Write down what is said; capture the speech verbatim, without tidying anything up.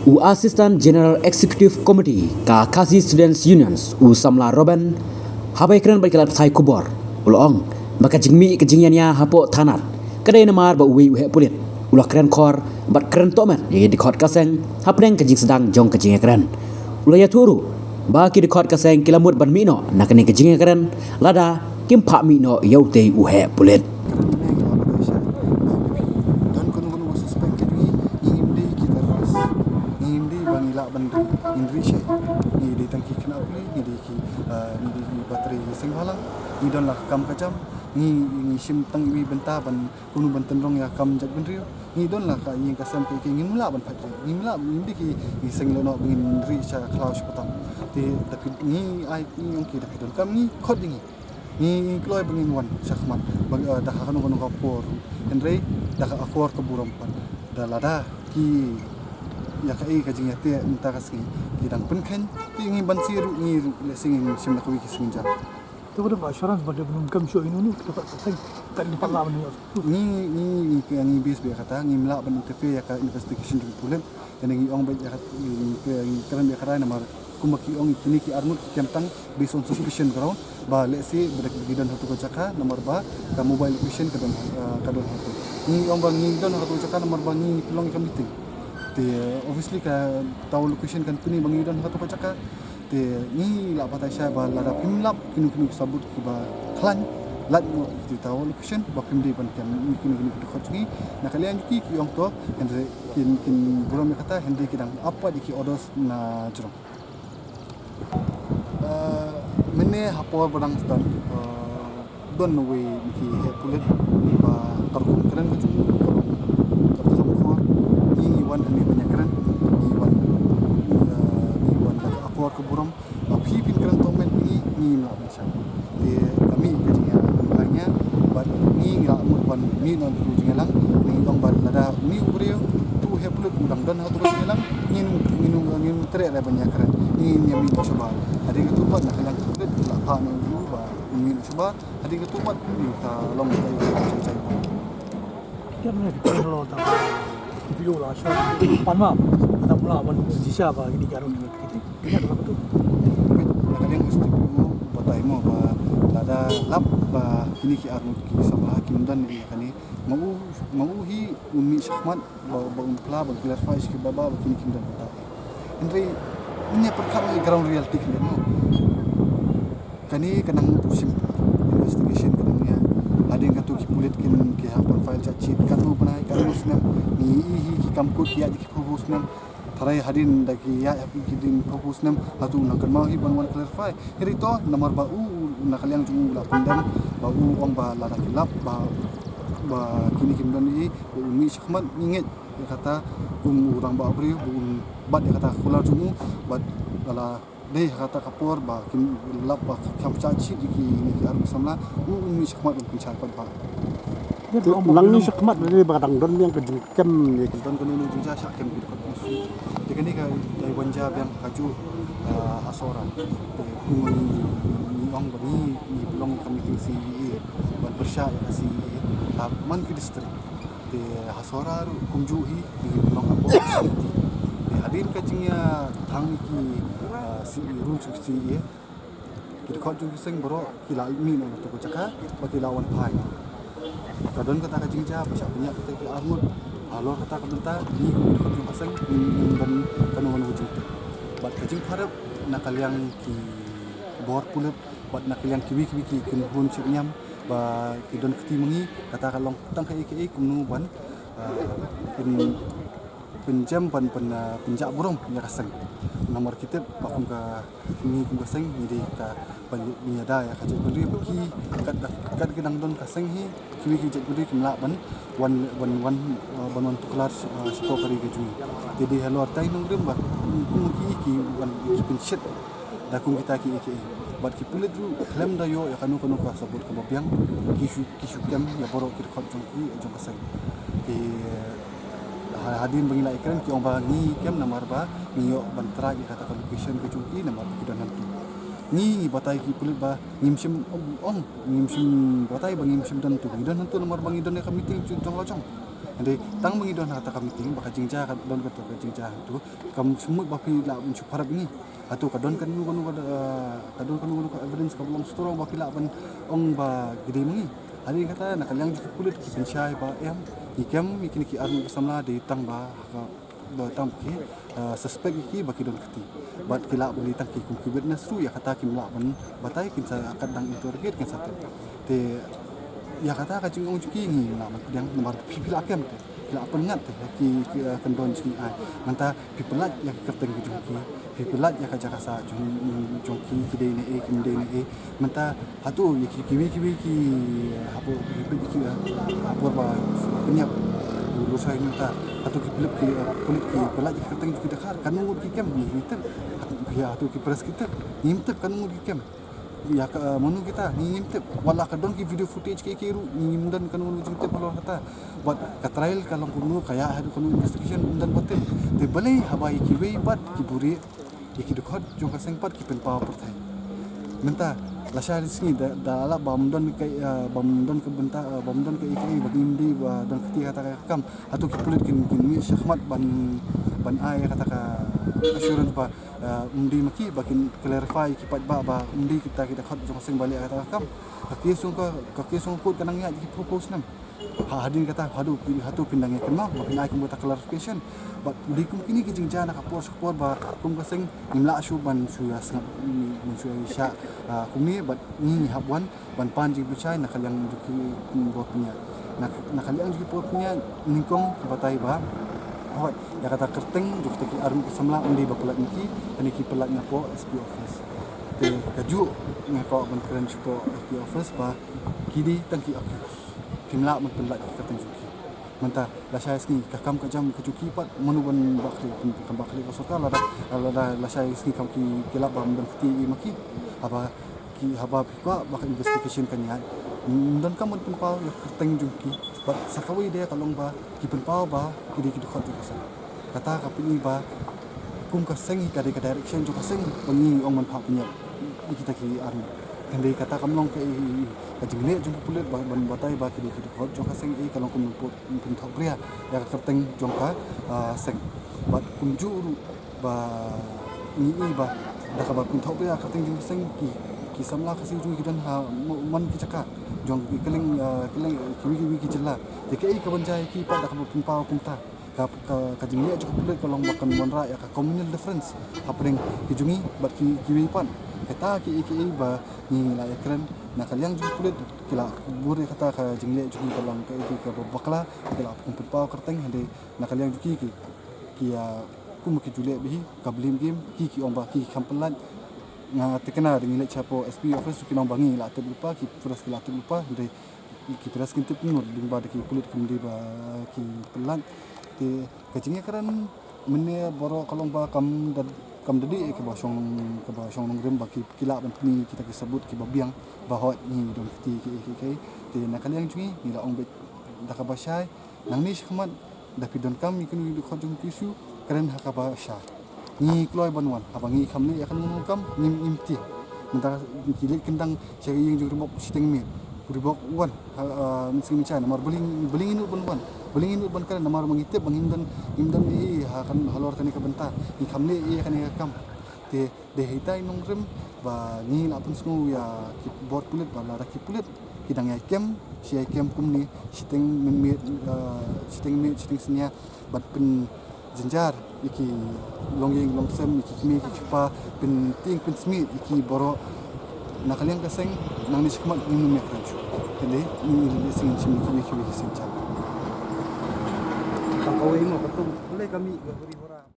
U Assistant General Executive Committee ka Khasi Students Unions, u Samla Roben, haba ïakren bad ki lad pathai khubor, u la ong ba ka jingmih ka jingïania hapoh thanat ka dei namar ba uwei u heh pulit u la kren khor bad kren tohmet ïa ki dkhot ka seng hapdeng ka jingsdang jong ka jingïakren. U la ïathuh ruh ba ki dkhot ka seng ki la mut ban mih noh na kane ka jingïakren lada kim phah mih noh ïa utei u heh pulit. Kren mynne ngi la batai shai. Don kano kano ka suspect ka jong ngi, ngim dei ki terrorist. Ngim dei ba ngi lah ban ri, ngin ri shai. Ngi dei tang ki khynnah pule, ngi dei ki, ah, ngi dei ki batri seng bhalang. Ngi don la ka kam ka jam. Ngi, ngi shim tang iwei i bynta ban kumno ban tynrong ïa ka kam jaitbynriew. Ngi don la ka ïing ka sem, ki, ki ngim lah ban phet ri. Ngim lah, ngim dei ki, ki seng lehnoh ba ngin ri sha khlaw sha patam. Te da phi, ngi ai, ngi ong ki da phi donkam ngi khot ïa ngi. Ngi, ngi kloi ba ngin wan shakhmat ba, eh, da ha kano kano ka por. Hynrei da ka akor ka burom pat. Da lada ki ïa kaei ka jingïateh mynta ka sngi ki dang pynkheiñ, te ngi ban siew ruh, ngi ruh lehse ngin shim da kawei ki sngi jam. Te ka dei ka assurance ba dei ba ngam shuh ïa uno uno, kita ka seng, ka dei pat la ba ngi. Ngi, ngi, ngi, ngi base bad ïa kata, ngim lah ban interfere ïa ka investigation jong ki pulit. Ïa ngi ong bad ïa kat, ngi, ngi kren bad ïa kata namar kumba ki ong kine ki arngut ki kem tang based on suspicion ground, ba lehse ba da ki don hato ka jaka namar ba ka mobile location ka don, ah, ka don hato. Ngi ong ba ngi don hato ka jaka namar ba ngi pynlong ïa ka meeting. Te obviously ka tower location kan pyni ba ngi don hato ka jaka. Te ngi la batai shai ba lada phim lap kino kino ki sabut kiba khlaiñ, lait noh ïa ki tower location ba phim dei ban kem kino kino ki dkhot jong ngi. Na ka liang jong ki ki ong to, hynrei kin, kin burom ïa kata, hynrei ki dang ap pat ïa ki orders na jrong. Eh, mynne ha por ba dang stad, eh, don uwei na ki heh pulit ba ka rukom kren ka jong u ka long ka kham khor. Ngi wan hangne ban ïakren, ngi wan, eh, ngi wan da ka akor ka burom. Ba phi phin kren tohmet ïa ngi, ngi ngim lah ban shah. Te ka mih ka jingïakhun bad ngi, ngi lah mut ban mih noh na ka jingïalang. Ngi ong ba lada une u briew, uto u heh pulit u dang don ha kato ka jingïalang, ngin, ngin, ngin treh re ban ïakren. Ngi ngin ïa mih noh shabar. Hadien kato pat na ka liang ka pulit la phah noh ïa u ba ngin mih noh shabar. Hadien kato pat ngi ka long ka jingïakhun. Ki ïa mane ki ïa long ta S D P O la sha pan ma ta mula man ji sha ba ki di ka run ki ti ki ïa la tu. Peit na ka liang S D P O batai mo ba lada lap ba kine ki arngut ki samla kim don ïa kane, ma u, ma u hi un mih shakhmat ba, ba un phla, ba clarify sha ki baba ba kine kim don bynta. Hynrei mynne pyrkhat ïa ground reality kane mo. Kane ka nang shim investigation ka nang ïa. Hadien kato ki pulit kin ki hap ban file charge sheet katno bnai, katno snem. Ngi ïohi hi ki kam kut ki ïaid ki phew phew snem. Tharai hadien da ki ïaid ha ki dien phew phew snem, hato u nang kynmaw hi ban wan clarify. Hynrei to namar ba u, u na ka liang jong u u la pyndem ba u ong ba lada ki lap ba, ba kine kim don ei, ba un mih shakhmat. Ngi ngeit ïa kata kum u rangbah briew ba un bat ïa kata ka kular jong u, bad lada dei ha kata ka por ba kin lap ba kham shah shit ïa kine ki arngut samla, u un mih shakhmat ban pynshai pat ba. Nang mih shakhmat ba dei ba ka dang don biang ka jingkem ïa ki. Don kano kano jingjia shah kem ki dkhot. Te kane ka dei ban jia biang kajuh, ah, ha Sohra. Te kum ngi, ngi ong ba ngi, ngi pynlong ka meeting C E A ban pyrshah ïa ka C E A ha man ki district. Te ha Sohra ruh kumjuh hi ngi pynlong hapoh ka committee. Te hadien ka jingïathang ïa ki, ah, C E A, rules of C E A, ki dkhot jong ki seng baroh ki la mih noh na kato ka jaka ba ki la wan phai. Ka don kata ka jingjia ba shah pynïap kita ki arngut. Halor kata ka bynta ngi kum ki dkhot jong ka seng ngim, ngim don kano kano ka jingtip. Bad ka jingpharap na ka liang ki bor pulit bad na ka liang kiwei kiwei ki kynhun shepniam ba ki don kti ma ngi, kata ka long tang kaei kaei kumno ban, ah, pyn, pynjem ban pyn, ah, pynjah burom ïa ka seng. Namar ki tip ba kum ka, ngi kum ka seng ngi dei ka ban ïada ïa ka jaitbynriew ba ki kat, kat ki dang don ka seng hi, kiwei ki jaitbynriew kim lah ban wan, wan, wan, ah, ban wan tuklar, ah, shapoh ka ri ka jong ngi. Te dei halor tai nongrim ba kum ki, ki wan ki pynshit da kum kita kiei kiei. Bad ki pulit ruh khlem da ïoh ïa kano kano ka sabut kaba biang, ki shu, ki shu kem ïa baroh ki dkhot jong ki, jong ka seng. Ki, ha, hadien ba ngi la ïakren ki ong ba ngi kem namar ba ngi ïoh ban track ïa kata ka location ka jong ki namar ba ki don hangtu. Ngi, ngi batai ki pulit ba ngim shym ong, ngim shym batai ba ngim shym don hangtu. Ngi don hangtu namar ba ngi don ïa ka meeting jong, jong la jong. Hynrei tang ba ngi don ha kata ka meeting, ba ka jingjia ka don kata ka jingjia hangtu, kam sngewmut ba phi lah ban shu pharap ïa ngi. Hato ka don kano kano ka, ka don kano kano ka evidence kaba long strong ba phi lah ban ong ba ki dei ma ngi? Hadien kata na ka liang jong ki pulit ki pynshai ba em, ngi kem ïa kine ki arngut samla dei tang ba ha ka, ba tang ba ki, eh, suspect ïa ki ba ki don kti. Bad ki lah ban leit tang ki kum ki witness ruh, ïa kata kim lah ban batai, kin sa kat dang interrogate kin sa tip. Te ïa kata ka jingong jong ki ngim lah ban pdiang namar phi, phi lah kem te, phi lah pynngat te ïa ki, ki, eh, kyndon jong ki ai. Nangta phi pyllait ïa ki kyrteng ki jong ki, phi pyllait ïa ka jaka sah jong, jong ki, ki dei ne eh, kim dei ne eh. Mynta hato ïa ki, kiwei kiwei ki, eh, hapoh ki peit ki, eh, hapoh ba pynïap u Lusai mynta, hato ki pulit ki, eh, pulit ki pyllait ïa ki kyrteng jong ki dkhar? Katno ngut ki kem? Ngi, ngi tip. Hato, ïa, hato ki press ki tip? Ngim tip katno ngut ki kem. Ïa ka, eh, mano kita? Ngi, ngim tip. Wat la ka don ki video footage kiei kiei ruh, ngim don katno ngut jingtip halor kata. Bad ka trial ka long kumno, ka ïaid haduh katno investigation, ym don ba tip. Te balei haba ïa kiwei pat ki buhrieh, ïa ki dkhot jong ka seng pat ki pynpaw pyrthei? Mynta lashai sngi da, da lap ba ym don ka, eh, ba ym don ka bynta, eh, ba ym don kaei kaei, ba ngim dei ba don kti ha kata ka kam, hato ki pulit kin, kin mih shakhmat ban, ban ai ïa kata ka assurance ba, eh, ym dei ma ki, ba kin clarify ïa ki paidbah ba ym dei kita ki dkhot jong ka seng ba leh ïa kata ka kam? Ka case jong ka, ka case jong ka court ka nang ïaid ïa ki phew phew snem. Ha, hadien kata hato phi, hato phin dang ïakynmaw ba phin ai kum kata clarification? Bad dei kum kine ki jingjia na ka por sha ka por ba kum ka seng ngim lah shuh ban shu ïa sngap, ban shu ïa shah, ah, kumne, bad ngi hap wan ban pan jingpynshai na ka liang jong ki, mm, bor pynïaid. Na, na ka liang jong ki bor pynïaid nyngkong ki batai ba hooid, ïa kata kyrteng jong kita ki arngut samla ym dei ba pyllait na ki, kane ki pyllait na poh S P office. Te kajuh nga kwah ban kren sha poh S P office ba ki dei tang ki accused. Kim lah ban pyllait ki kyrteng jong ki. Mynta lashai sngi ka kam ka jam ka jong ki pat, mano ban bakhlieh? Kam bakhlieh ka sorkar? Lada, lada lashai sngi kam ki, ki lap ba ym don kti ma ki. Haba ki, haba phi kwah ba ka investigation kan ïaid, ym don kam ban pynpaw ïa ka kyrteng jong ki. Bad sa kawei de ka long ba ki pynpaw ba ki dei ki dkhot jong ka seng. Kata ka pyni ba kum ka seng hi ka dei ka direction jong ka seng ba ngi ong ban phah pynïap ïa kita ki arngut. Hynrei kata kam long ka, ka jingleh jong ki pulit ba, ban batai ba ki dei ki dkhot jong ka seng, eh, ka long kum pyn, pynthohbria ïa ka kyrteng jong ka, ah, seng. Bad kumjuh ruh ba ngi i ba da kaba pynthohbria ka kyrteng jong ka seng, ki, ki samla Khasi jong ngi ki don ha mo-, man ki jaka jong ki kylleng, ah, kylleng kiwei kiwei ki jylla. Te kaei kaban jia ïa ki pat da kaba pynpaw kumta? Ka, ka, ka jingleh jong ka pulit ka long ba kan wanrah ïa ka communal difference hapdeng ki jong ngi bad ki, kiwei pat. Kata kiei kiei ba ngi la ïakren na ka liang jong ka pulit, ki la bud ïa kata ka jingleh jong ngi ka long kaei kaei kaba bakla, ki la pynpaw kyrteng. Hynrei na ka liang jong ki, ki, ki, ah, kum ki ju leh bha hi ka blame game, ki, ki ong ba ki, ki kham pyllait. Nga tikna da ngi leit sha poh S P office, ki ong ba ngi la tip lypa, ki press ki la tip lypa, hynrei ki press kin tip kumno lyngba da ki pulit, kim dei ba ki pyllait. Te ka jingïakren mynne baroh ka long ba kam da, kam da dei kaba shong, kaba shong nongrim ba ki, ki lah ban pyni kita ki sabut kiba biang ba hooid ngi don kti kiei kiei. Te na ka liang jong ngi, ngi la ong beit da kaba shai, nangne shakhmat da phi donkam ïa kano kano ka dkhot jong ki shu kren ha kaba shai. Ngi kloi ban wan, haba ngi kham leh ïa kano kano ka kam ngim, ngim tieng. Mynta ki leit kyndang sha ka ïing jong u Riewbok shiteng miet. U Riewbok wan ha, ah, mynsngi mynshai, namar balei, balei ngin nud ban wan, balei ngin nud ban kren? Namar ba ngi tip ba ngim don, ngim don ei ei ha kan, halor kane ka bynta, ngi kham leh ei ei ha kane ka kam. Te dei hi tai nongrim ba ngi la pynsngew ïa ki bor pulit ba lada ki pulit ki dang ïai kem, shi ïai kem kumne shiteng mynmiet, ah, shiteng miet, shiteng synñia, bad pynjynjar ïa ki longïing longsem, ïa ki kmie ki kpa, pyntieng pynsmiej ïa ki baroh. Na ka liang ka seng, nangne shakhmat ngim nym ïakren shuh. Te dei, ngin ïa sngewsih ïa ki, ïa ki, ïa ki sngewsih. Ka kawei mo ka tung, lei ka mih ka huri.